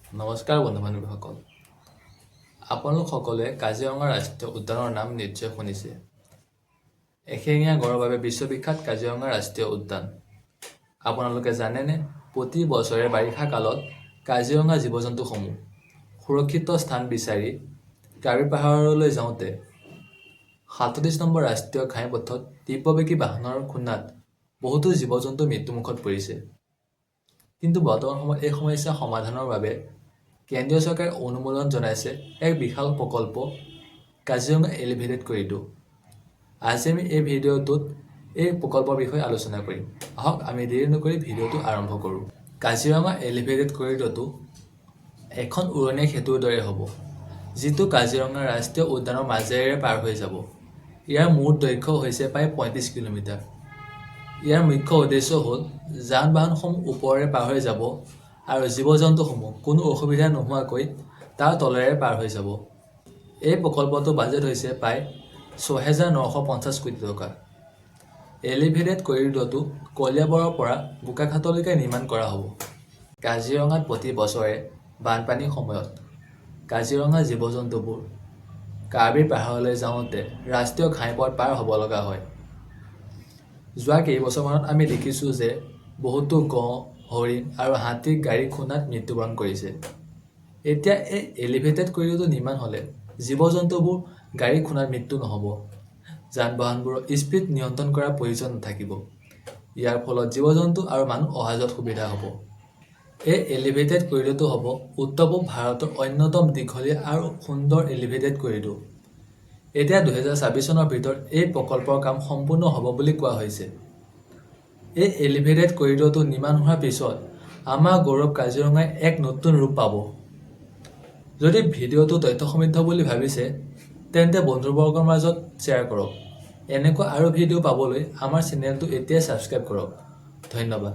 নমস্কাৰ বন্ধু বান্ধৱীসকল, আপোনালোক সকলোৱে কাজিৰঙা ৰাষ্ট্ৰীয় উদ্যানৰ নাম নিশ্চয় শুনিছে। এশিঙীয়া গঁড়ৰ বাবে বিশ্ববিখ্যাত কাজিৰঙা ৰাষ্ট্ৰীয় উদ্যান। আপোনালোকে জানেনে, প্ৰতি বছৰে বাৰিষা কালত কাজিৰঙা জীৱ জন্তুসমূহ সুৰক্ষিত স্থান বিচাৰি কাৰ্বি পাহাৰলৈ যাওঁতে 37 নম্বৰ ৰাষ্ট্ৰীয় ঘাইপথত তীব্ৰবেগী বাহনৰ খুন্দাত বহুতো জীৱ জন্তু মৃত্যুমুখত পৰিছে। কিন্তু বৰ্তমান সময়ত এই সমস্যা সমাধানৰ বাবে কেন্দ্ৰীয় চৰকাৰে অনুমোদন জনাইছে এক বিশাল প্ৰকল্প, কাজিৰঙা এলিভেটেড কৰিডৰ। আজি আমি এই ভিডিঅ'টোত এই প্ৰকল্পৰ বিষয়ে আলোচনা কৰিম। আহক, আমি দেৰি নকৰি ভিডিঅ'টো আৰম্ভ কৰোঁ। কাজিৰঙা এলিভেটেড কৰিডৰটো এখন উৰণীয়া সেতুৰ দৰে হ'ব, যিটো কাজিৰঙা ৰাষ্ট্ৰীয় উদ্যানৰ মাজেৰে পাৰ হৈ যাব। ইয়াৰ মুঠ দৈৰ্ঘ্য হৈছে প্ৰায় 35 কিলোমিটাৰ। ইয়াৰ মুখ্য উদ্দেশ্য হ'ল যান বাহনসমূহ ওপৰেৰে পাৰ হৈ যাব আৰু জীৱ জন্তুসমূহ কোনো অসুবিধা নোহোৱাকৈ তাৰ তলেৰে পাৰ হৈ যাব। এই প্ৰকল্পটোৰ বাজেট হৈছে প্ৰায় 6950 কোটি টকা। এলিভেটেড কৰিডৰটো কলিয়াবৰৰ পৰা বোকাখাতলৈকে নিৰ্মাণ কৰা হ'ব। কাজিৰঙাত প্ৰতি বছৰে বানপানীৰ সময়ত কাজিৰঙা জীৱ জন্তুবোৰ কাৰ্বি পাহাৰলৈ যাওঁতে ৰাষ্ট্ৰীয় ঘাইপথ পাৰ হ'ব লগা হয়। যোৱা কেইবছৰমানত আমি দেখিছোঁ যে বহুতো গঁড়, হৰিণ আৰু হাতী গাড়ীৰ খুন্দাত মৃত্যুবৰণ কৰিছে। এতিয়া এই এলিভেটেড কৰিডৰটো নিৰ্মাণ হ'লে জীৱ জন্তুবোৰ গাড়ীৰ খুন্দাত মৃত্যু নহ'ব। যান বাহনবোৰৰ স্পীড নিয়ন্ত্ৰণ কৰাৰ প্ৰয়োজন নাথাকিব। ইয়াৰ ফলত জীৱ জন্তু আৰু মানুহ অহা যোৱাত সুবিধা হ'ব। এই এলিভেটেড কৰিডৰটো হ'ব উত্তৰ পূব ভাৰতৰ অন্যতম দীঘলীয়া আৰু সুন্দৰ এলিভেটেড কৰিডৰ। এতিয়া 2026 চনৰ ভিতৰত এই প্ৰকল্পৰ কাম সম্পূৰ্ণ হ'ব বুলি কোৱা হৈছে। এই এলিভেটেড কৰিডৰটো নিৰ্মাণ হোৱাৰ পিছত আমাৰ গৌৰৱ কাজিৰঙাই এক নতুন ৰূপ পাব। যদি ভিডিঅ'টো তথ্য সমৃদ্ধ বুলি ভাবিছে, তেন্তে বন্ধুবৰ্গৰ মাজত শ্বেয়াৰ কৰক। এনেকুৱা আৰু ভিডিঅ' পাবলৈ আমাৰ চেনেলটো এতিয়াই ছাবস্ক্ৰাইব কৰক। ধন্যবাদ।